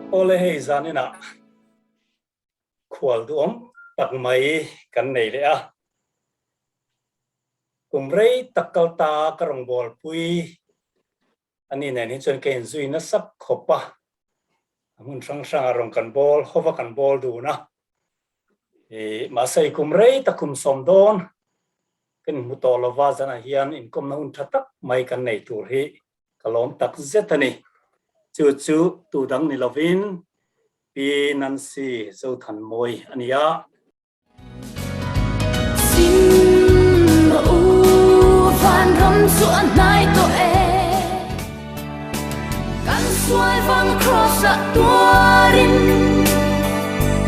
Awle hei zaninah khual duhawm tak mai kan nei leh a. Kum rei tak kal ta ka rawngbawlpui ani nen hi chuan ka inzui nasa khawp a. A hmun hrang hrangah rawn kan bawl hova kan bawl dun a. Mahse kum rei tak kum sawm dawn kan inhmu tawh lova zanah hian inkawmna hun tha tak mai kan nei tur hi Ka lawm tak zet a ni. Chu chu tu dang ni lovin Pi Nancy Zothanmawi a ni a. Sim rawh u, vanram chu a hnai tawh e. Kan sual vang kraws ah tuarin,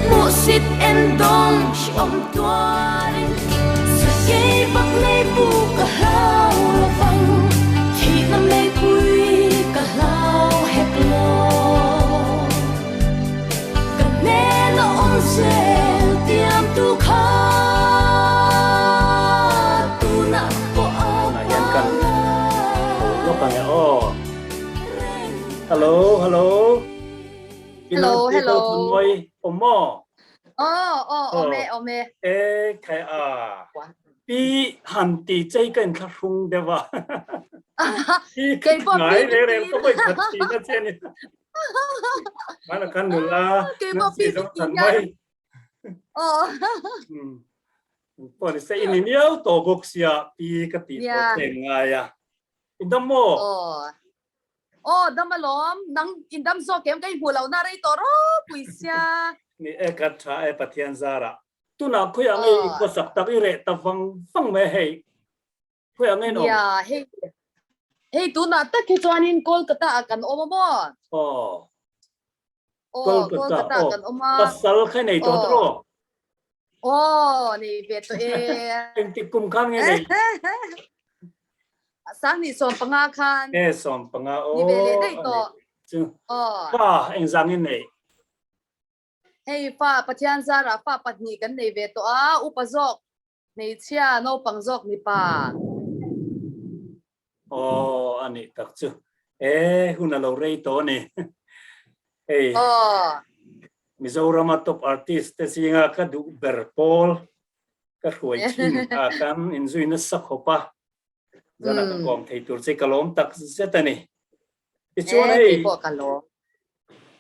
hmuhsit en dawng hrehawm tuarin. Sakei bak nei pu ka hlau lo vang, thihna meipui ka hlau hek lo. Ka hnen a awm zel tiam tu kha tunah pawh a Tunah hian kan ho lawk ang e aw. Hello, hello. Hello, hello. Awm maw? Aw, aw, awm e, awm e. E, khai a. Pi han ti chei ka inthlahrung deuh a. Pi ka ngai reng reng ka vawi khat ti na che ni. Mana kan nula Nancy zo than mai. Aw. Pawh ni se in miau tawh bawk sia pi ka ti tawh che ngai a. In dam maw? Aw. Aw, dam alawm. Nang in dam zawk em ka inhmuh lohna rei tawh ropui sia. Ni e ka tha e Pathian zarah. Tunah khawiah nge i khawsak tak i reh ta vang vang mai hei. Khawiah nge in awm? Nia, hei hei tunah tak hi chuanin Kolkata ah kan awm a maw? Aw. Aw, Kolkata, Kolkata ah aw. kan awm a. Pasal kha i nei tawh tawh aw? Aw, nei ve tawh e. Engtik kum khan nge nei? Sanghnih 15 khan. E, 15, aw. Ni ve leh daih tawh. Chu. Aw. Pa, engzang in nei? Hei fa, Pathian zarah fa pahnih kan nei ve tawh a, upa zawk hmeichhia, naupang zawk mipa. Aw, a nih tak chu. E, hun a lo rei tawh a ni. Hei, Aw. Mizorama top artist te zinga ka duh ber pawl ka hruai thin a kan inzui nasa khawp a. Zana ka kawm thei tur che ka lawm tak zet a ni. Tichuan E, hei, kei pawh ka lawm.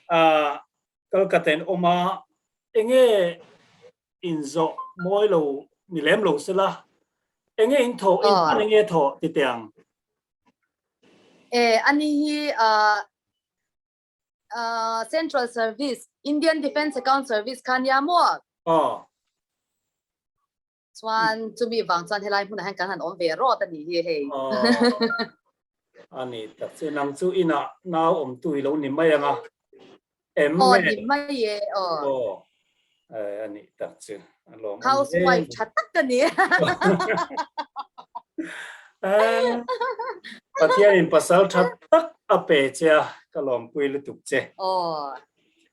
Ah, Kolkata in awm a, enge inzawh mawi lo ni lem lo sela, enge in thawh, in hman enge thawh ti teh ang? E, ani hi ah Central Service, Indian Defence Account Service kha nia maw? Aw. Chuan chumi vang chuan helai hmunah hian kan han awm ve rawt a nih hi hei. A ni tak chu nang chu inah nau awmtu i lo ni mai ang a. Em Aw ni mai e aw. Aw a ni tak chu a lawm. Housewife tha tak ka ni. Pathianin pasal tha tak a pe che a ka lawmpui lutuk che. Aw.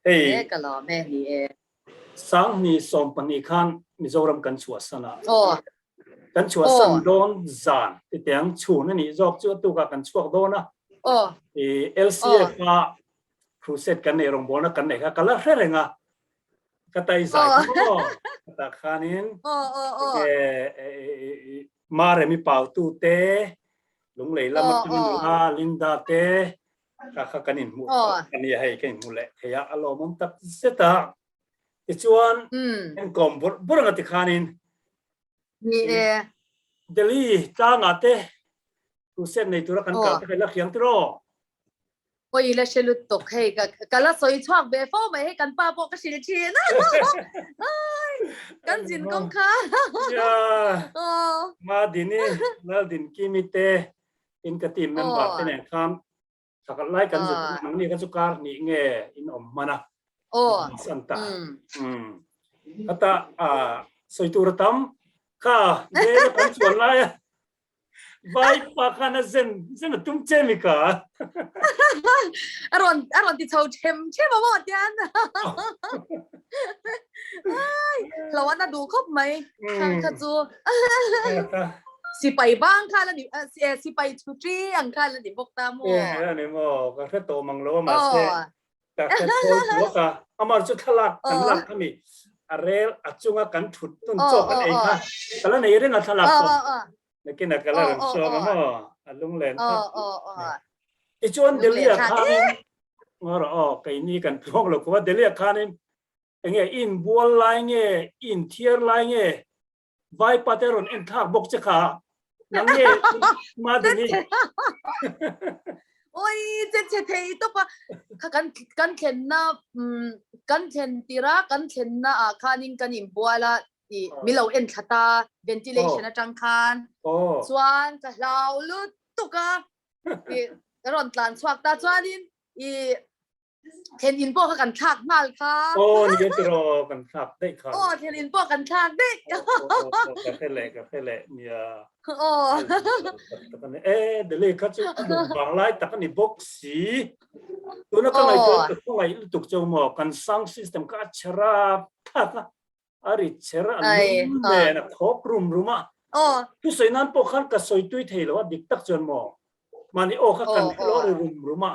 Hei. Ka lawm e ni e. 2012 khan Mizoram kan chhuahsan a, kan chhuahsan dawn zan titiang chhun a nih zawk chu a tukah kan chhuak dawn a. LCF a crusade kan neih rawngbawlna kan neih kha ka la hre reng a, ka tai zai maw ka tah khanin Maremi Pautu te, Lunglei lama tang nula Linda te, Kha kha kan inhmuh tawh a nia hei ka inhmu leh thei a, a lawmawm tak zet a. Tichuan inkawm bawrh bawrh anga tikhanin Delhi tlangah te crusade nei tura kan kal te kha i la hriang tiraw? Aw i la hre lutuk hei ka la sawi chhuak ve fo mai hei kan pa pawh ka hrilh thin kan zin kawng kha. Nia Madini Laldinkim-i te In ka team member te nen khan thakhat lai kan zir ang ni kha chu kar hnih nge in awm hman a. San ta. Hata a sawi tur a tam kha vela kan chuan lai a vai pa khan a zen zen a tum che mi ka. A rawn a rawn ti chho them them a maw tian. Ai hlo an a duh khawp mai khang kha chu. Sipai bang kha la ni sipai chhutri ang kha la ni bawk ta maw? E a ni maw ka hre tawh mang lo a mahse. Ka ka thawl tuak a, amar chu thlalak kan lak kha mi a rel a chunga kan thut tun chaw kan ei kha ka la nei reng a thlalak pawh. Nakin a ka la rawn sawm a maw a lunglen kha. Tichuan Delhi ah khanin ngaw rawh aw keini kan tluang lo khawp a Delhi ah khanin enge i inbual lai nge i inthiar lai nge Vaipa te rawn en thlak bawk che kha nang nge Madini. Oi che che thei tawp a kha kan kan thlenna kan thlen tira kan thlenna ah khanin kan inbual a i milo en thla ta ventilation atang khan chuan ka hlau lutuk a i rawn tlan chhuak ta chuanin i Thlen in pawh kha kan thlak nghal kha. Aw ni e tiraw kan thlak daih kha. Aw thlen in pawh kan thlak daih. Ka hre leh ka hre leh nia. Aw. E Delhi kha chu a duh vang lai tak a ni bawk si. Tuna ka ngaihtuah ka khawngaih lutuk cheu maw kan sound system kha a chhe rap thlak a. A ri cher a lum nen a khawk rum rum a. Thusawi nan pawh khan ka sawi tui thei lo a dik tak chuan maw. Mahni aw kha kan hre lo a ri rum rum a.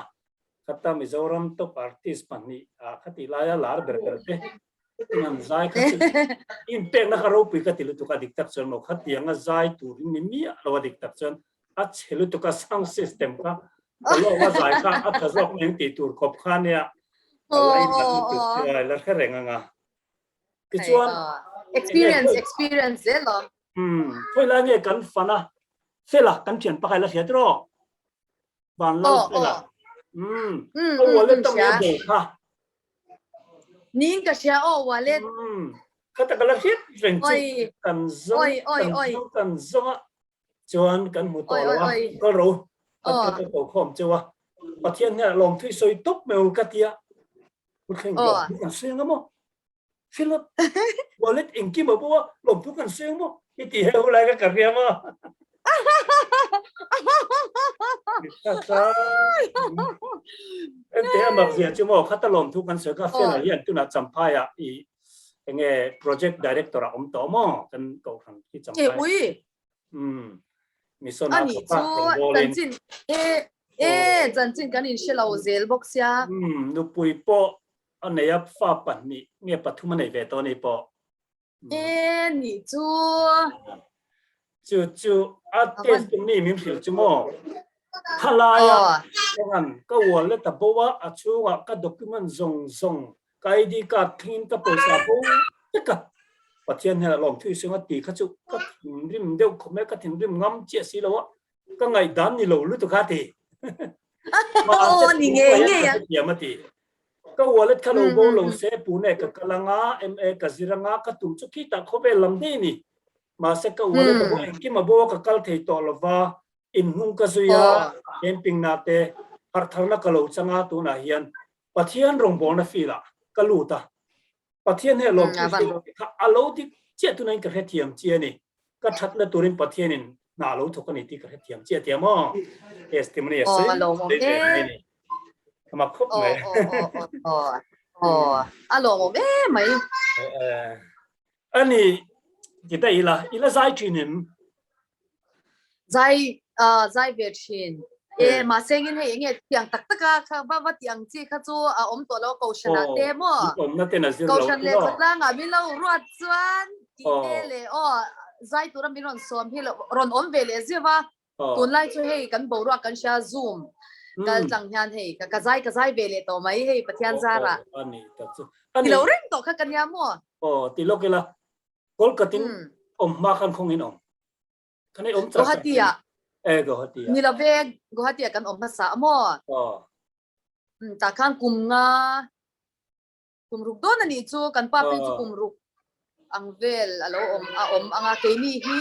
Khata Mizoram top artist pahnih ah kha tih laia lar ber ber te ngan zai kha chu inpekna kha ropui ka ti lutuk a dik tak chuan maw. Khatianga zai turin ni miah lo a dik tak chuan a chhe lutuk a sound system kha ka lawk a zai kha a tha zawk mai ang tih tur khawp kha nia. Ka la inhlat lutuk chu a la hre reng ang a. Tichuan experience experience zel lo. Um khawi lai nge kan fan a fela kan thian pakai la hria tiraw van lal fela um a wallet tam nge bo kha ning ka hria o wallet um kha ta ka la hriat reng chu kan zawng kan zawng kan zawng a chuan kan hmu tawh lo a kal ro kan ka ko khawm cheu a Pathian hian lawm thui sawi tawp mai u ka tia Thleng lawmthu kan seng a maw? Philip, wallet engkim a bo a, lawmthu kan seng maw? I ti heu lai ka ka hria maw? Ente a mak zia chu maw, khata lawmthu kan sawi kha Fela hian tunah Champhai ah i enge project director ah awm tawh maw? Kan kohhran hi Champhai. E ui. Um. Mission a Ani chu chanchin e e chanchin kan in hre lo zel bawk sia. Um nupui pawh a nei a fa pahnih nge pathum a nei ve tawh ni pawh. E ni chu. Chu chu a testimony min hrilh chu maw. Khalaia engan ka wallet a bo a a chhungah ka document zawng zawng ka ID card thlengin ka pawisa bo vek a. Pathian hian a lawm thui seng a ti kha chu ka thinrim deuh khawp mai a, ka thinrim ngam chiah si lo a, ka ngaihdan ni lo lutuk a ti. Aw ni ngei ngei a. Thiam a ti. Ka wallet kha lo bo lo se Pune ka kal anga, MA ka zir anga, ka tum chu khitah khawvel lam daih a ni. Mahse ka wallet a bo engkim a bo a ka kal thei tawh lova, inhnung ka zui a, camping na te harhtharna ka lo chang a tunah hian Pathian rawngbawlna field ah ka lut a, Pathian hi a lawm thu hrilh tih kha a lo dik chiah tunain ka hrethiam chi a ni. Ka thatna turin Pathianin hna a lo thawk a ni tih ka hrethiam chiah tia maw? Testimony a sawi sawi ve mai a ni. Ka mak khawp mai. A lawmawm em mai. A ni, ti daih ila, i la zai thin em? Zai zai ve thin. E mahse engin hei enge tiang tak tak a kha va va ti ang chi kha chu a awm tawh lo kohhran ah te maw. Awmna ten a zir lo Kohhran leh khawtlang ah min lo ruat chuan tih te leh aw zai tura min rawn sawm hi rawn awm ve leh zeuh a. Tunlai chu hei kan boruak kan hria zoom kal tlang hian hei ka zai ka zai ve leh tawh mai hei Pathian zarah. Ti lo reng tawh kha ka nia maw. Aw ti lawk ila Kolkatin awm hma khan khawng in awm. Kan ei awm char char. Guwahati ah. Eh Guwahati ah. Ni lo ve Guwahati ah kan awm hmasa a maw? Aw. Tah khan kum nga kum ruk dawn a nih chu kan pa phei chu kum ruk ang vel a lo awm a awm anga keini hi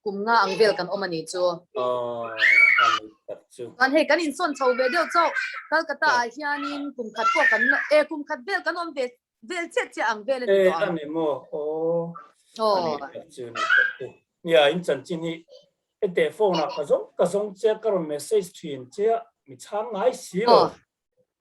kum nga ang vel kan awm a nih chu. Aw a ni tak chu. Chuan hei kan insawn chho ve deuh chauh Kolkata ah hianin kum khat pawh kan eh kum khat vel kan awm ve vel chiah chiah ang vel a ni tawh ang. E a ni maw aw. A ni tak chu ni tak chu. Nia in chanchin hi hete phone ah ka zawng ka zawng che a ka rawn message thin che a mi chhang ngai si lo.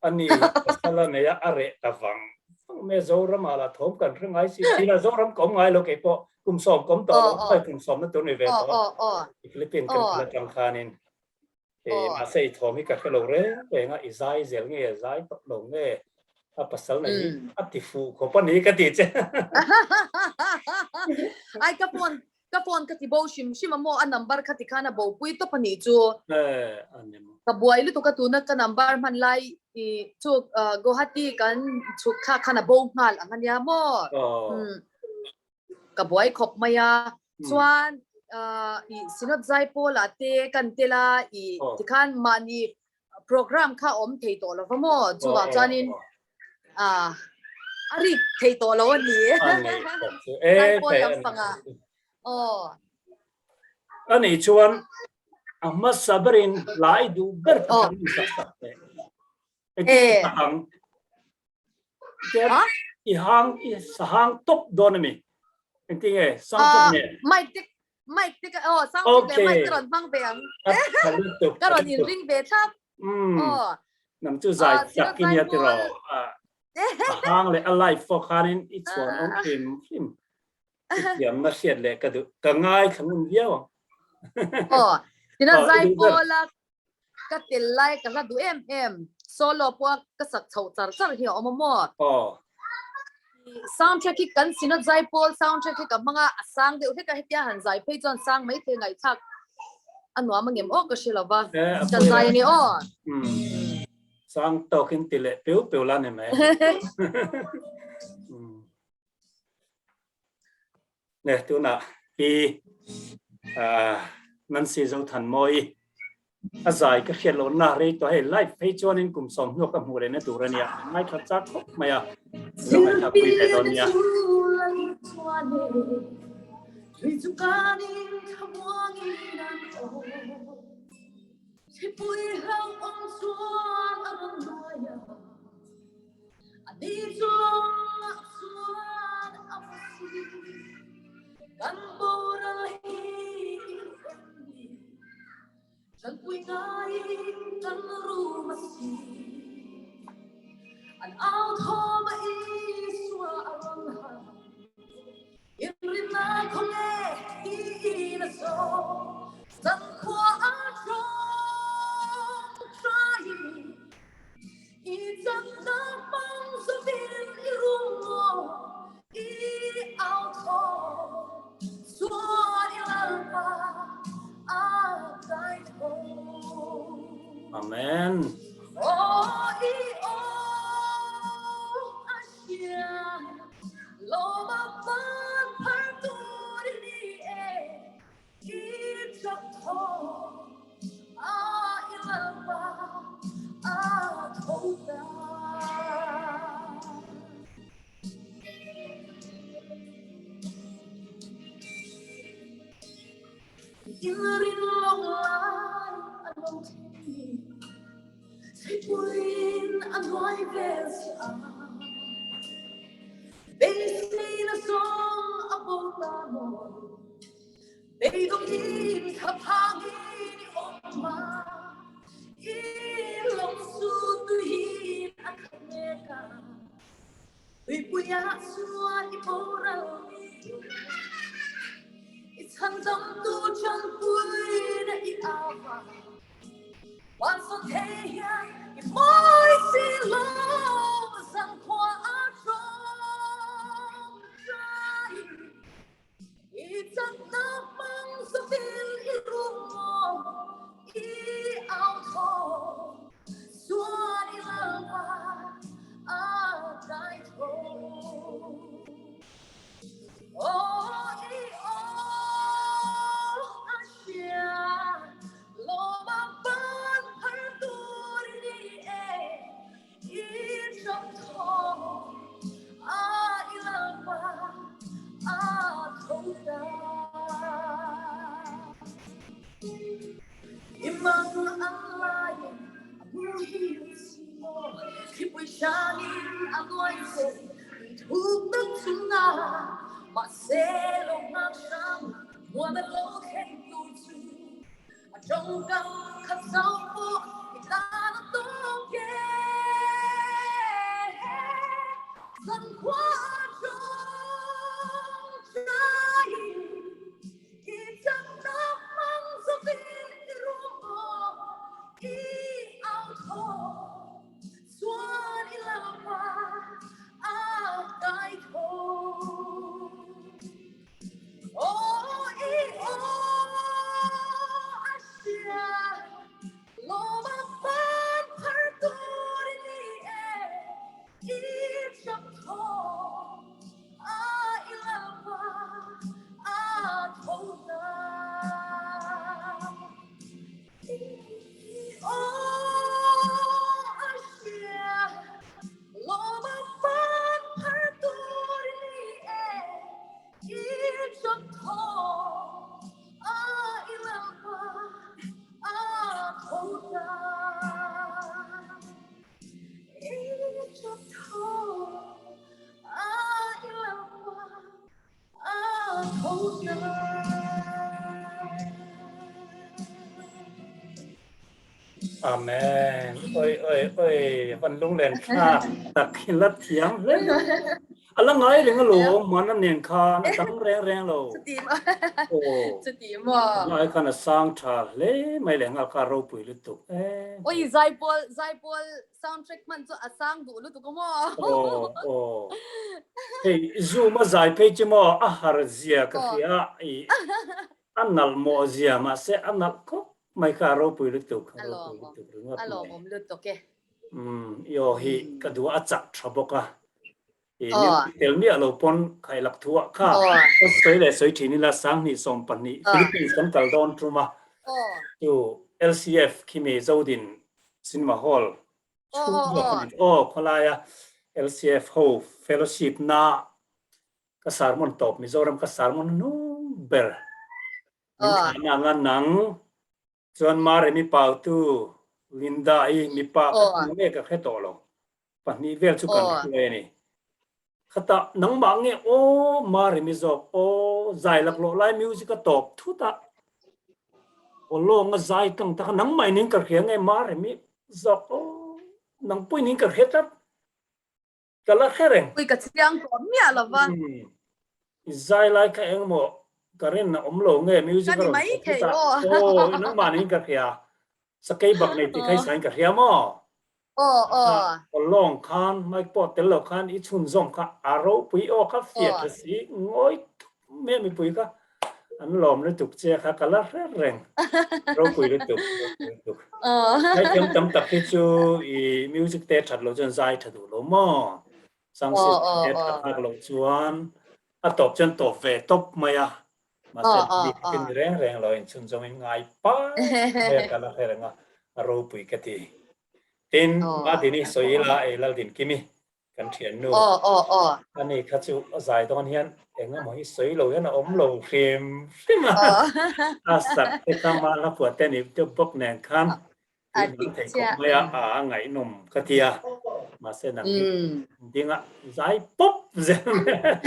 A ni pasal a nei a a reh ta vang vang mai a Zoram ah lah thawm kan hre ngai si lo. Tihna Zoram ka awm ngai lo keipawh kum sawm ka awm tawh lo hei kum sawm na tur ni ve tawh a. Philippine kan kal atang khanin mahse i thawm hi ka hre lo reng reng a i zai zel nge zai tawh lo nge. A pasal nei hi a ti fuh khawp a ni ka ti che. Ai ka phone ka phone ka ti bo hrim hrim a maw a number kha ti khan a bo pui tawp a nih chu. Eh a ni maw. Ka buai lutuk a tuna ka number hman lai i chu Guwahati kan chhuk thlak khan a bo nghal ang a nia maw. Ka buai khawp mai a chuan i Synod Zaipawl ah te kan tel a i tikhan mahni program kha awm thei tawh lo va maw chuvang chuanin a a rik thei tawh lo a ni Zaipawl lampangah aw. Ani chuan a hmasa berin lai duh ber pakhat min sak sak teh. Engtin tak ang? I hang i sahang top dawn ami? Engtin nge sound check nge? Mic te mic te ka oh sound check leh mic te rawn hmang ve ang. Ka rawn in ring ve thlap. Oh. Nang chu zai chak i nia tiraw. A hang leh a live pawh khanin i chhuan awm hrim hrim. I thiam na hriat leh ka duh ka ngai thla ngun viau ang. Oh, tina zai pawla Ka tel lai ka hla duh em em. Solo pawh ka sak chhoh char char hi a awm a maw? Aw. Soundtrack hi kan Synod Zaipawl soundtrack hi ka hmang a, a sang deuh hlek a, hetia han zai phei chuan sang mai thei ngaihthlak a nuam angem aw ka hre lo va, ka zai a ni aw. Umm. Sang tawkin ti leh peu peu la ni mai. Umm. Ne tunah pi Nancy Zothanmawi a zai ka hriat loh na rei tawh hei live phei chuanin kum sawmhnuak ka hmuh lehna tur a nia ngaithla chak khawp mai a lo ngaithla pui ve dawn nia. A ni chungah chuan a va si. Kan boral hi em ni? Ṭanpui ngaiin kan rum a si. An au thawm a Isua a rawn harh. Inrinna khawnge tiin a zawm. Zankhua a ṭawngṭaiin. I chakna hmang zawin i rum i au thaw chuan i Lalpa a kai tho. Amen. Aw i aw a hria lawm a ban phar tur i ni e. I chak thaw a i Lalpa a tho ta. Inrin lawng lai a lo thleng ni, Thlipuiin a nuai vel si a. Beiseina zawng a bo ta maw? Beidawngin thlaphangin i awm a, i lawngsu tuiin a khat mek a. Tuipuiah chuan i boral ni, i chhandamtu ṭanpuina i au a. Vansawn thei hian i mawi si lo, zankhua a ṭawngṭai. I chakna hmang zawin i rum maw, i au thaw chuan i Lalpa a kai tho. Aw i aw a hria, lawm a ban phar tur i ni e, I ṭap thaw a i Lalpa a tho ta. I mang ang laiin a muhil si maw, thlipui hrangin a nuai che tui thuk tak chungah, mahse lo nghak hram muan a lo thleng tur chu. A tawngkam khat zau pawh i tan a tawk e. Zankhua a tawngtai i chakna hmang zawkin i rum maw i au thaw chuan i Lalpa. Amen. Oi oi oi van lunglen thlak tak hi la thiam hle. A la ngai reng alawm man a nen khan a dang reng reng lo. Chuti maw? Aw. Chuti maw? Ngai khan a sang tha hle mai leh nghal kha ropui lutuk e. Oi zaipawl zaipawl soundtrack hman chu a sang duh lutuk a maw? Aw aw. Hei zoom a zai phei chu maw a har zia ka hria a i a nalh mawh zia mahse a nalh khawp mai kha a ropui lutuk a ropui lutuk ringawt mai. A lawmawm lutuk e. Umm i aw hi ka duh a chak tha bawk a. I min tel miah lo pawn khailak thu ah kha ka sawi leh sawi thin ila 2012 Philippines kan kal dawn tum a chu LCF khimi Zodin Cinema Hall chhung zawk a ni aw khawlaia LCF ho fellowship na ka sermon tawp Mizoram ka sermon hnung ber min thlahna anga nang Chuan Maremi pautu Linda-i mipa ka hmu nge ka hre tawh lo. Pahnih vel chu kan hruai a ni. Khatah nangmah nge aw Maremi zawk aw zai laklawh lai music a tawp thut a. Aw lawnga zai tlang tak a nangmah in ka hria nge Maremi zawk aw nang pawhin in ka hre tlat. Ka la hre reng. Pui ka chiang tawh miah lo va. I zai lai kha eng maw ka rin a awm lo nge music a rawn thawk thut a. Aw i nangmah niin ka hria. Sakei bak nei tih kha i sain ka hria maw? Aw aw. Aw lawng khan mic pawh tel lo khan i chhunzawm kha a ropui aw kha fiah tha si ngawi thup mai a mipui kha an lawm lutuk che kha ka la hre reng. Ropui lutuk, ropui lutuk. Zaithiam tam tak hi chu i music te that loh chuan zai tha duh lo maw? Sound system te that nghak loh chuan a tawp chuan tawp ve tawp mai a. Mahse bik hi ni reng reng lo inchhunzawm in ngai par mai a ka la hre reng a, a ropui ka ti. Tin, Madini sawi ila ei Laldinkim-i kan thiannu ani kha chu a zai dawn hian eng emaw hi sawi lo hian a awm lo hrim hrim a, a sak te kha mahla phuah te ni deuh bawk nen khan tih hmang thei khawp mai a, a ngaihnawm ka ti a, mahse nang hi ding a zai pawp zel mai a,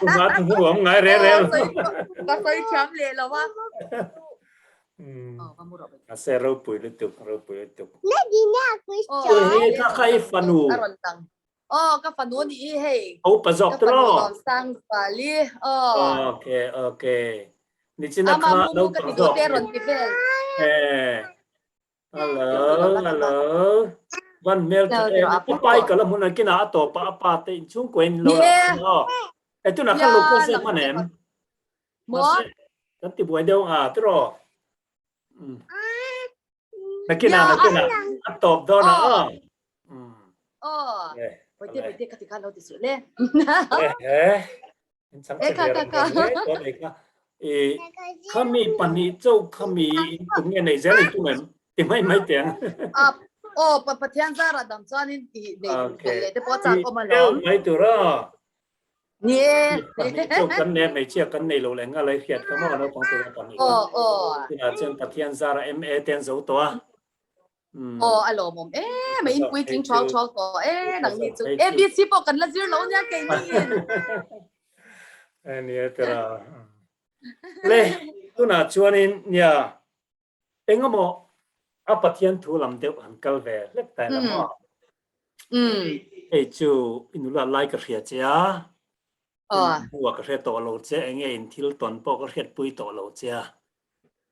chungah thu hmu awm ngai rel rel. Ka sawi thiam leh lo a. Mahse ropui lutuk, ropui lutuk. Hei kha kha i fanu. A rawn lang. Aw ka fanu a nih hi hei. A upa zawk tiraw? Ka fanu Lawmsangzuali. Aw. Okay, okay. Nichina kha naupang zawk. Ama mumu ka ti duh te rawn ti vel. Eh. Hello, hello. Van hmel tha em. A pa i kal a hmun a kinah a tawp a, a pa te inchhungkua in lo lang aw. E tunah khan lo post em hman em? Maw? Kan ti buai deuh a tiraw? Nakinah, nakinah. A tawp dawn a aw. Aw. Boite, boite ka ti khan lo ti suh le. Eh, in chang che ve reng reng hle dawn ei kha. I khami pahnih chauh khami in tum nge nei zel in tum em? Ti mai mai teh ang. Aw, Pathian zarah dang chuan in ti nei leh te pawh a chak awm alawm. Mai tur a. Ni e. Pahnih chauh kan nei a, hmeichhia kan nei lo leh nghal a i hriat kha maw naupang te hian pahnih kan. Aw, aw. Tunah chuan Pathian zarah MA te an zo tawh a. Aw, a lawmawm em a, in puitling thuau thuau tawh e nang ni chu. ABC pawh kan la zir lo nia keini in. Nia tira. Le, tunah chuanin nia Engemaw a Pathian thu lam deuh han kal ve hlek ta ila maw? Hei chu i nula lai ka hria che a, hnuah ka hre tawh lo che, enge in thil tawn pawh ka hriatpui tawh lo che a.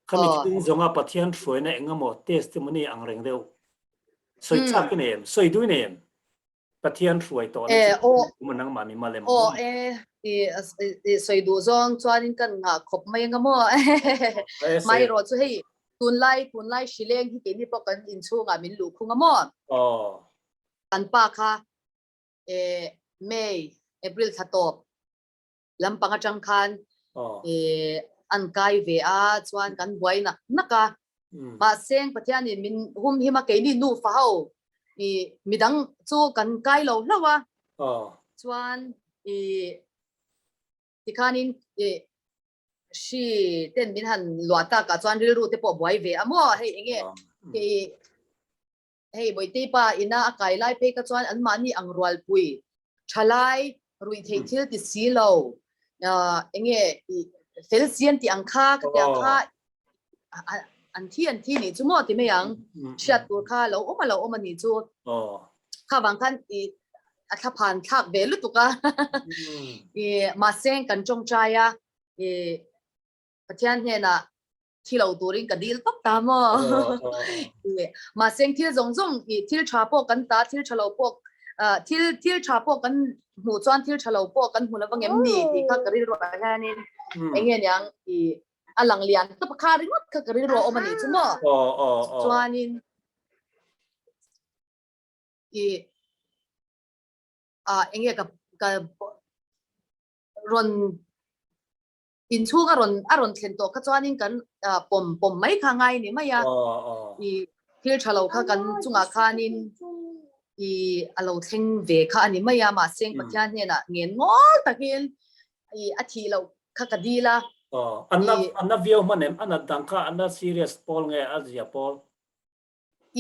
Khami chhung zawnga Pathian hruaina engemaw testimony ang reng deuh sawi chak i nei em? Sawi duh i nei em? Pathian hruai tawh na Eh, chu aw. kum a nangmah mi mal em Aw e, i i sawi duh zawng chuanin kan ngah khawp mai anga maw. Eh, Mai sawi. erawh chu hei tunlai tunlai hrileng hi keini pawh kan inchhungah min luh khung a maw. Aw. Kan pa kha eh May, April thla tawp lampang atang khan eh an kai ve a chuan kan buai nak nak a mahse Pathianin min hum him a keini nufa ho i midang chu kan kai lo hlauh a chuan i tikhanin i hri ten min han luah takah chuan rilru te pawh buai ve a maw hei enge i Hei Bawitei pa ina a kai lai phei kha chuan anmahni ang rualpui thalai ruih theih thil ti si lo enge i fel si an tih ang kha ka tih ang kha an thi an thi nih chu maw ti mai ang hriat tur kha lo awm a lo awm a nih chu kha vang khan i a thlaphan thlak ve lutuk a i mahse kan tawngtai a i Pathian hnenah thi lo turin ka dil tawp ta maw mahse thil zawng zawng i thil tha pawh kan ta thil tha lo pawh thil thil tha pawh kan hmuh chuan thil tha lo pawh kan hmu lova ngem ni tih kha ka rilru ah hianin enge niang i a lang lian tawp kha ringawt kha ka rilru a awm a nih chu maw chuanin i a enge ka ka rawn inchhung a rawn a rawn thlen tawh kha chuanin kan pawm pawm mai kha ngai ni mai a i thil tha lo kha kan chungah khanin i a lo thleng ve kha a ni mai a mahse Pathian hnenah ngen ngawl takin i a thih loh kha ka dil a. An na an na viau hman em? A nat dang kha an na serious pawl nge a zia pawl?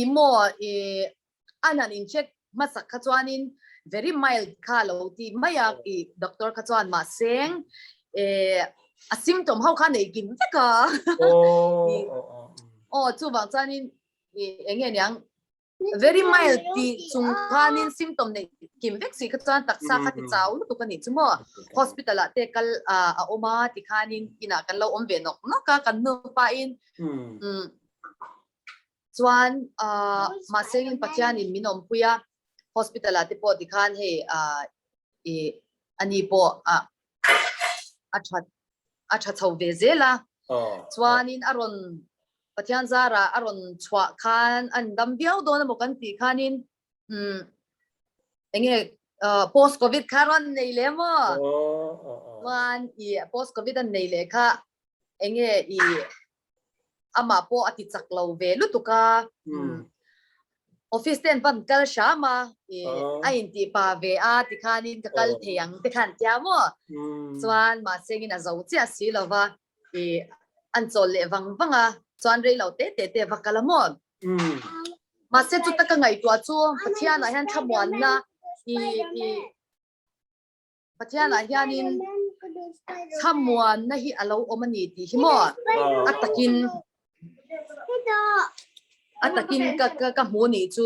I maw i an han in check hmasak kha chuanin very mild kha lo ti mai a i doctor kha chuan mahse eh a symptom ho kha nei kim vek a aw chuvang chuanin i eng nge niang very mild ti chung khanin symptom nei kim vek si kha chuan taksa kha ti chau lutuk a nih chu maw hospital ah te kal a awm a tikhanin inah kan lo awm ve nawk nawk a kan nupa in Chuan ah mahse in Pathian in min awmpui a, hospital ah te pawh tikhan hei ah i ani pawh ah a tha a tha chho ve zel a. Chuanin a rawn Pathian zarah a rawn chhuah khan an dam viau dawn emaw kan tih khanin umm enge post covid kha rawn nei leh maw? Chuan i post covid an nei leh kha enge i amah pawh a ti chak lo ve lutuk a office te an pan kal hram a i a intih pa ve a tikhanin ka kal thei ang te khan tia maw chuan mahse in a zo chiah si lo va i an chawl leh vang vang a chuan rei lo te te te va kal a maw mahse chuta ka ngaihtuah chu Pathianah hian thlamuanna i i Pathianah hianin thlamuanna hi a lo awm a ni tih hi maw a takin a takin ka ka ka hmu nih chu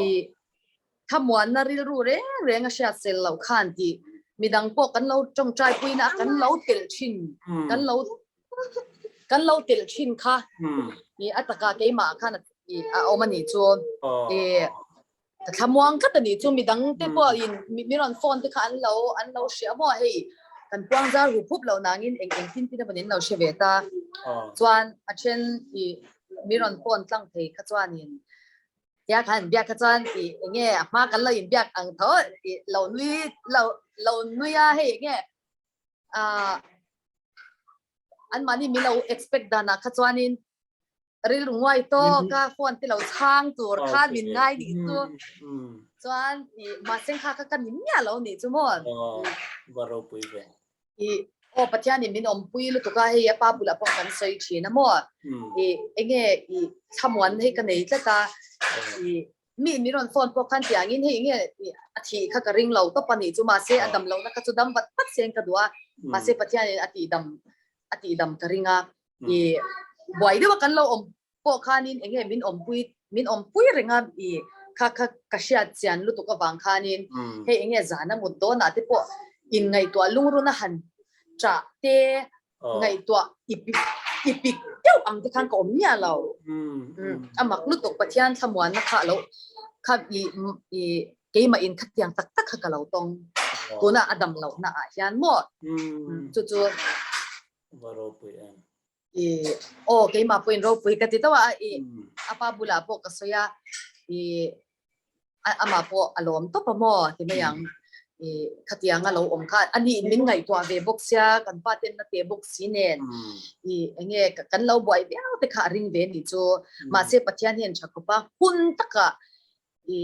i thlamuanna rilru reng reng a hriat sel loh khan tih midang pawh kan lo tawngtai puina a kan lo telh thin kan lo kan lo telh thin kha i a takah keimah khan i a awm a nih chu i Ka thlamuang tlat a nih chu midang te pawh in mi rawn phone te kha an lo an lo hria maw hei kan puang zar hup hup loh nangin eng eng tin tin emaw in lo hre ve ta chuan a then i mi rawn phone tlang thei kha chuanin tia khan biak kha chuan i enge a hma kan lo in biak ang tho i lo nui lo lo nui a hei enge a an mahni mi lo expect danah kha chuanin rilru nguai tawk a phone te lo chhang tur khan min ngai nih chu chuan i mahse kha kha ka ni miah lo nih chu maw va ropui ve i aw Pathian in min awmpui lutuk a hei a pa bulah pawh kan sawi thin a maw i enge i thlamuan hei ka nei tlat a i mi min rawn phone pawh khan tiangin hei enge a thih kha ka ring lo tawp a nih chu mahse a dam lohna kha chu dam vat vat seng ka duh a mahse Pathian in a tihdam a tihdam ka ring a i buai deuh a kan lo awm pawh khanin enge min awmpui min awmpui reng a i kha kha ka hriat chian lutuk avang khanin hei enge zana mut dawnah te pawh in ngaihtuah lungruna han chah te ngaihtuah i i pik deuh ang te khan ka awm miah lo a mak lutuk Pathian thlamuanna kha lo kha i i keimah in khatiang tak tak kha ka lo tawng tuna a dam lohna ah hian maw chu chu Va ropui em. I aw keimah pawhin ropui ka ti tawh a i a pa bulah pawh ka sawi a i amah pawh a lawm tawp a maw ti mai ang i khatiang a lo awm kha ani min ngaihtuah ve bawk sia kan pa ten na te bawk si nen i enge kan lo buai viau te kha a ring ve ni chu mahse Pathian hian tha khawp a hun takah i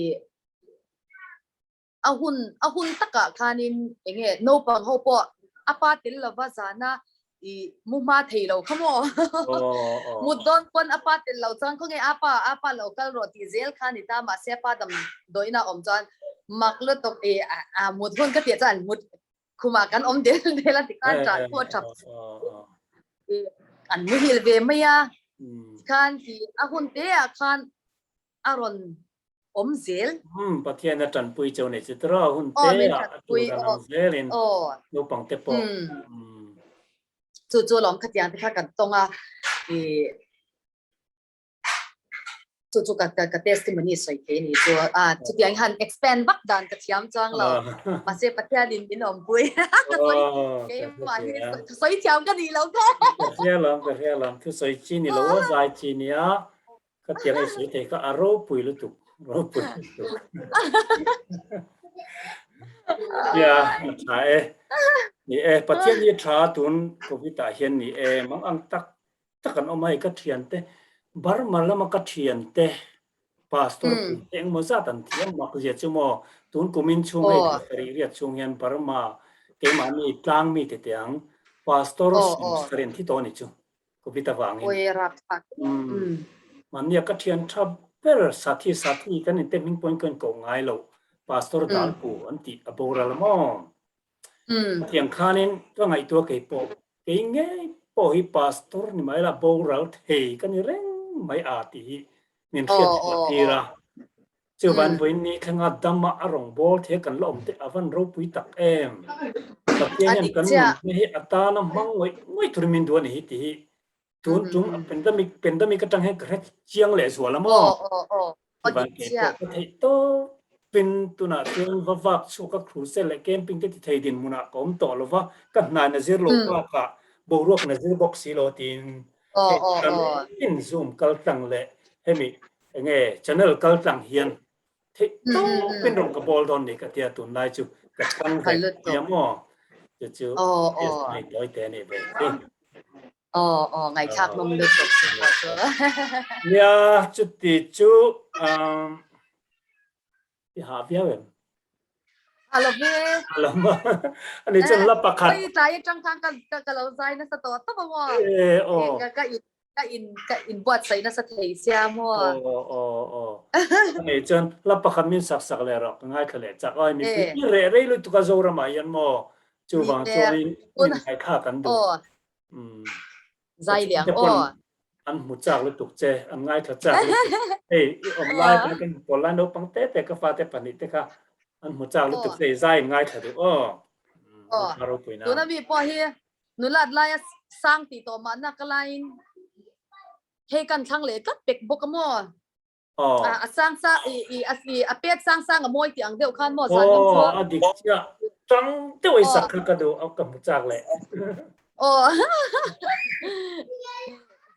A hun a hun takah khanin enge naupang ho pawh a pa tel lova zana i mu hma thei lo kha maw? Mut dawn pawn a pa tel lo chuan khawnge a pa a pa lo kal rawh tih zel kha a ni ta mahse a pa damdawiin a awm chuan mak lutuk i a mut hun ka tih chuan mut. Khumah kan awm del del a tikhan ṭah pawh a ṭap an muhil ve mai a tikhan ti a hun te ah khan a rawn awm zel. Pathian a ṭanpui cheu nei chu tiraw hun te ah a ṭul dan ang zelin naupang te pawh. Chu chu lawm khatiang te kha kan tawng a i chu chu ka ka testimony sawi thei ni chu a chutiang han expand vak dan ka thiam chuang lo mahse Pathian in min awmpui ka sawi keimah hi sawi thiam ka ni lo kha ka hria lam ka hria lam thu sawi chi ni lo a zai chi nia ka tiang ei sawi thei kha a ropui lutuk ropui lutuk ya a tha e ni e Pathian hi tha tun covid ah hian ni e mang ang tak tak an awm a, hei ka thiante Burma lama ka thiante pastor pui te engmaw zat an thi a, mak zia chu maw tun kumin chhung hei thla sarih riat chhung hian Burma keimahni tlang mi te te ang pastor sarih an thi tawh a ni chu covid avangin. Mahnia ka thian tha ber Sathi Sathi kan inte hming pawhin ka inkoh ngai lo pastor Dalpu an tih a boral maw. Hetiang khanin ka ngaihtuah kei pawh, kei ngei pawh hi pastor ni mai la boral thei ka ni reng mai a tih hi min hriat chhuah tir a. Chuvan vawiin ni thlenga dama a rawn bawl thei a kan la awm te a van ropui tak em. Pathian hian kan nunna hi a tana hmang ngawih ngawih turin min duh a ni hi tih hi Tun tum a pandemic pandemic atang hian ka hre chiang leh zual a maw? Chuvan kei pawh ka theih tawpin tunah chuan va vak chhuak a crusade leh camping te ti thei dinhmunah ka awm tawh lo va, ka hna na zir loh bakah boruak na zir bawk si lo tiin hei kan in zoom kal tlang leh hemi enge channel kal tlang hian Theih tawpin rawn ka bawl dawn ni ka tia tunlai chu ka chang ve nia maw chu chu nei tawi te ni ve chi. Aw aw ngaihthlak nawm lutuk chu pawh chu. Nia chuti chu i hah viau em? Ha lo ve. Ha lo ma. Ani chuan la pakhat. Oi tlai atang khan ka ka lo zai nasa tawh tawp a maw. E aw. Ka ka ka in ka in buatsaih nasa thei sia maw. Aw aw aw. Ani chuan la pakhat min sak sak leh rawh ka ngaithla leh chak. Oi mipui i reh rei lutuk a Zoramah hian maw. Chuvang chuanin min ngaithla kan duh. Zai liang aw. An hmu chak lutuk che, an ngaithla chak lutuk. Hei i awm lai kha kan pawl lai naupang te te ka fate pahnih te kha an hmu chak lutuk che, i zai in ngaithla duh aw. Aw. Tuna mi pawh hi nulat laia sang tih tawh mahna ka laiin hei kan thlang leh tlat pek bawk a maw. A sang sang i i a i a pek sang sang a mawi tih ang deuh khan maw zan lam chu. Aw a dik chiah. Tang deuh i sak kha ka duh a ka hmu chak leh. Aw.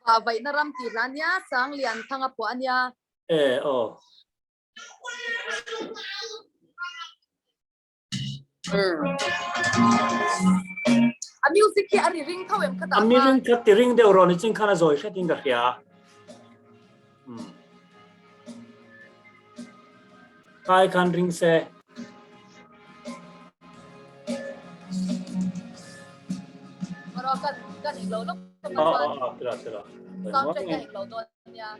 Va vaihna ram tih hla nia sang lian thang a phuah a nia. E aw. A music hi a ri ring tho em khatah A mi ring kha ti ring deuh rawh ni chin khan a zawi hret in ka hria. Kai khan ring se. Maro kan kan ing lo lok Oh oh oh tira tira. Soundtrack ka ing lo dawn nia.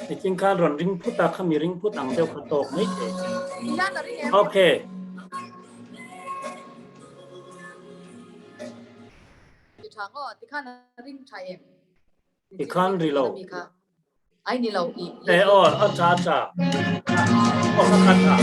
Nitin khan rawn ring phut a, khami ring phut ang deuh kha tawk mai thei. Okay. Tikhan ri lo. Ai ni lo i. E aw, a tha a tha. Aw kha kha tha.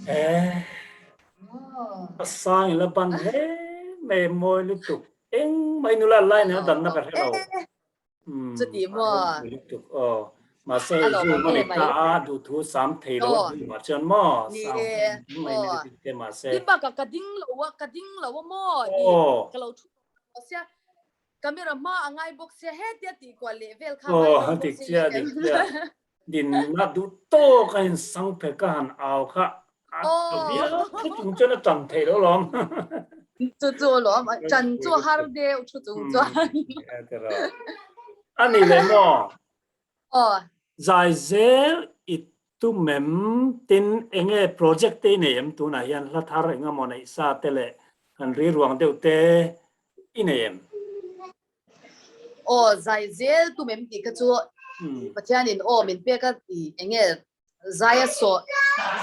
Eh, a sang ila ban hle mai mawi lutuk engmah in ula line a danna ka hre lo. Chuti maw? Lutuk aw. Mahse Zoom a ni ta a duhthu sam thei lo a hnu ah chuan maw Ni e mai negative te mahse. Tin bakah ka ding lo a ka ding lo a maw i ka lo thu lo sia camera hma a ngai bawk sia hetia tih kual leh vel kha ngai lo bawk sia dik chiah dinna duh tawk a in sang phe ka han au kha a tha viau thu chung chuan a tan theih lo lawm. Chu chu lawm chan chu har deuh thu chung chuan. A ni le maw? Aw. Zai zel i tum em tin enge project te i nei em tunah hian hla thar engemaw neih sa te leh han riruang deuh te i nei em? Aw zai zel tum em tih kha chu Pathianin aw min pek a ti enge zai a saw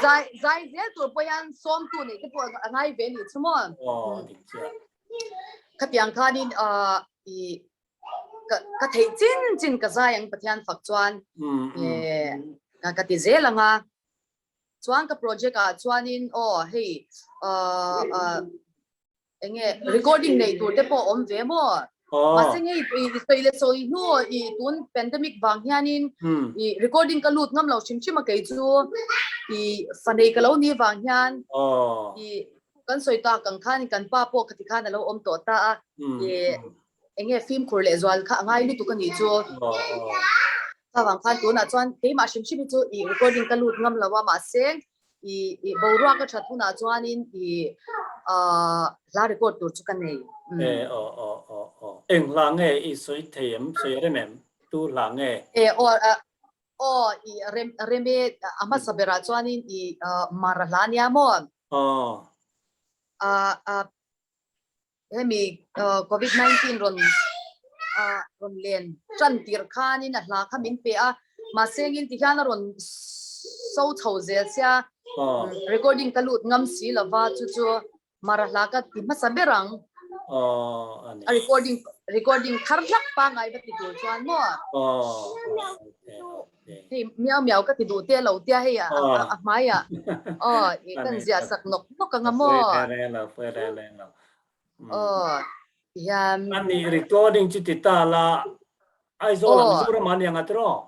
zai zai zel tur pawh hian sawmtu neih te pawh a ngai ve nih chu maw? Aw dik chiah. Khatiang khanin ah i ka ka theih chin chin ka zai ang Pathian fak chuan eh ka ka ti zel ang a chuan ka project ah chuanin aw hei ah ah enge recording nei tur te pawh awm ve maw mahse ngei i sawi leh sawi hnu i tun pandemic vang hianin i recording ka lut ngam lo hrim hrim a kei chu i fanei ka lo ni vang hian i kan sawi tak ang khan kan pa pawh khati khan a lo awm tawh ta a i enge fimkhur leh zual kha a ngai lutuk a nih chu. Chuvang khan tunah chuan keimah hrim hrim hi chu i recording ka lut ngam lo a mahse i i boruak a that hunah chuanin i ah hla record tur chu ka nei. E aw aw aw aw eng hla nge i sawi thei em sawi rem em tu hla nge? E aw aw i rem rem e a hmasa berah chuanin i mara hla nia maw? Aw. Ah ah Hemi Covid 19 rawn rawn len tan tir khanin a hla kha min pe a, mahse engin ti hian a rawn so chho zel sia, recording ka lut ngam si lova chu chu mara hla ka ti hmasa ber ang. A recording recording thar hlak pangngai va ti tur chuan maw. Hei miau miau ka ti duh te lo tia hei a a hmai ah aw i kan ziah sak nawk nawk anga maw. Aw tihian. Ani recording chu ti ta la Aizawl ah Mizoram ah aniang a tiraw?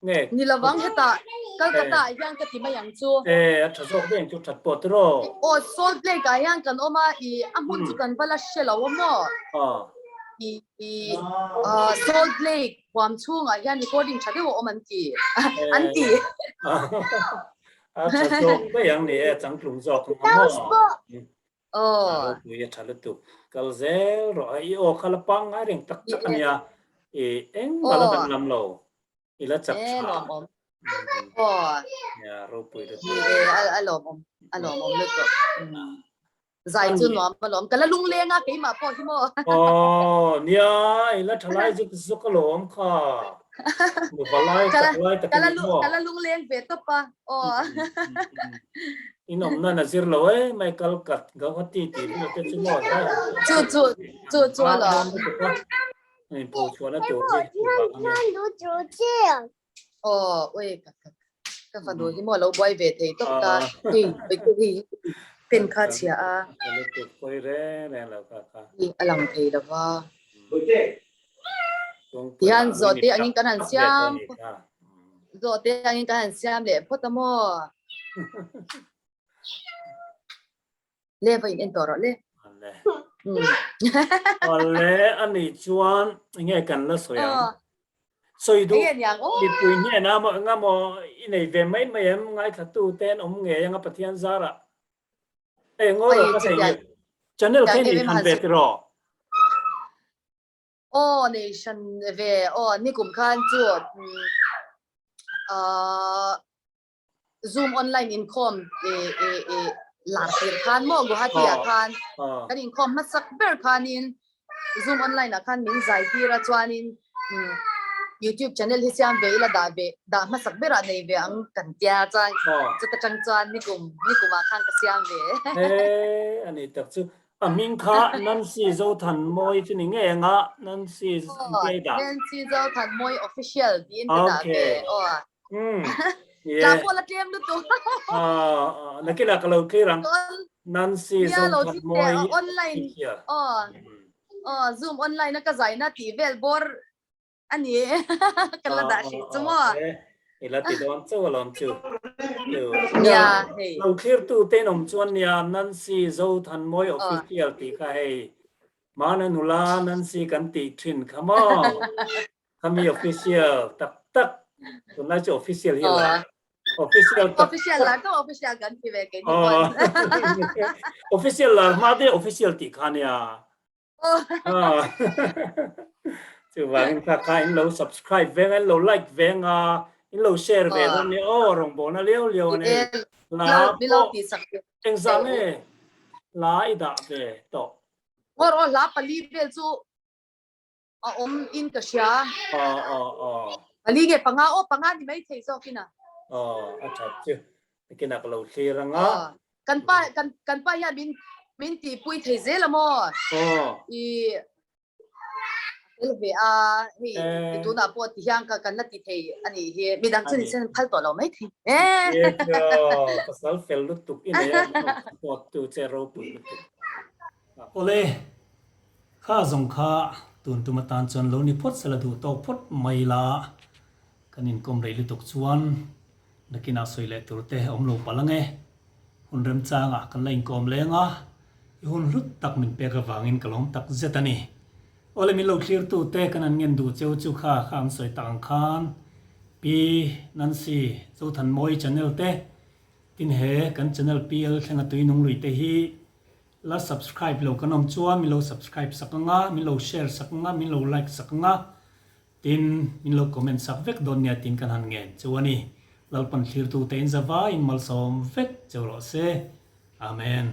Nge. Ni lovang hetah Calcutta ah hian ka ti mai ang chu. E a tha zawk daih ang chu that pawh tiraw. Aw Salt Lake ah hian kan awm a i a hmun chu kan va la hre lo a maw. I i Salt Lake huam chhungah hian recording tha deuh a awm an ti an ti. A tha zawk daih ang ni e changtlung zawk ang a maw. Aw. Ropui a tha lutuk. Kal zel rawh a i aw kha la pangngai reng tak tak a nia. I engmah la danglam lo. I la chak tha. Lawmawm. Aw. Ya ropui lutuk. Ni e a lawmawm. A lawmawm lutuk. Zai chu nuam a lawm. Ka la lungleng a keimah pawh hi maw. Aw nia i la tha lai zuk zuk a lawm kha. Nupa lai chak lai takin i maw. Ka la lungleng ve tawp a. Aw. In awm nan a zir lo e mai kal kat Gauhati tih vel te chu maw dah. Chu chu chu chu a lawm. In pho chhuahna tur hi chu vang a ni. Aw ui ka ka ka fanu hi maw lo buai ve thei tawp ta hei hei hei pen kha chhia a. Ka lutuk pawi reng reng lo kha kha. Hi a lang thei lo va. Tihian zawhte angin kan han siam zawhte angin kan han siam leh phawt a maw. Le va in en tawh rawh le. Ale. Ale ani chuan enge kan la sawi ang. Sawi duh mipui hnena maw enga maw i nei ve mai mai em ngaithlatu te an awm ngei anga Pathian zarah. Eng ngaw rawh ka thei ni. Channel kha i nei hran ve tiraw? Aw nei hran ve aw nikum khan chu ahh Zoom online inkhawm lar tir khan maw Guwahati ah khan kan inkhawm hmasak ber khanin Zoom online ah khan min zai tir a chuanin YouTube channel hi siam ve ila dah ve dah hmasak berah nei ve ang kan tia chuan chuta tang chuan nikum nikum ah khan ka siam ve. He ani tak chu a hming kha Nancy Zothanmawi chu ni ngei anga Nancy Ngei dah. Nancy Zothanmawi official tiin ka dah ve aw. Um Tla pawh la tlem lutuk. Ah nakinah ka lo clear ang. Nancy Zothanmawi online aw aw Zoom online a ka zaina tih vel bawr a ni e ka la dah hrih chu maw. I la ti dawn chauh alawm chu. Nia hei. Lo clear tu te in awm chuan nia Nancy Zothanmawi official tih kha hei Mana nula Nancy kan tih thin kha maw. Khami official tak tak tunlai chu official hi la official tak official lar to official kan ti ve ke ni pon official lar hma de official tih kha nia chuvangin kha kha in lo subscribe veng in lo like veng a in lo share ve dawn nia aw rawngbawlna liau liau a nei la pawh engzah nge la i dah ve tawh Ngawr aw hla pali vel chu a awm in ka hria. Aw aw aw. Pali nge panga aw panga ni mai thei zawk in a. Aw a that chu. Nikinah ka lo thlir anga. Kan pa kan kan pa hian min min tih pui thei zel a maw. Aw. I tel ve a hei tunah pawh ti hian ka kan la ti thei a nih hi midang chu ni sen phal tawh lo mai thei. Pasal fel lutuk i nei a support tu che ropui lutuk. Awle, kha zawng kha tun tum atan chuan lo ni phawt sela duh tawk phawt mai la, kan inkawm rei lutuk chuan nakinah sawi leh tur te awm lo palh ange. Hun remchangah kan la inkawm leng a, i hun hlut tak min pek avangin ka lawm tak zet a ni. Awle min lo thlirtu te kan han ngen duh cheu chu kha kha an sawi tak ang khan Pi Nancy Zothanmawii channel te tin he kan channel PL thlenga tui nung lui te hi La subscribe lo kan awm chuan min lo subscribe sak anga, min lo share sak anga, min lo like sak anga, tin min lo comment sak vek dawn nia tin kan han ngen chu a ni. Lalpan thlirtute in zavaiin malsawm vek cheu rawh se. Amen.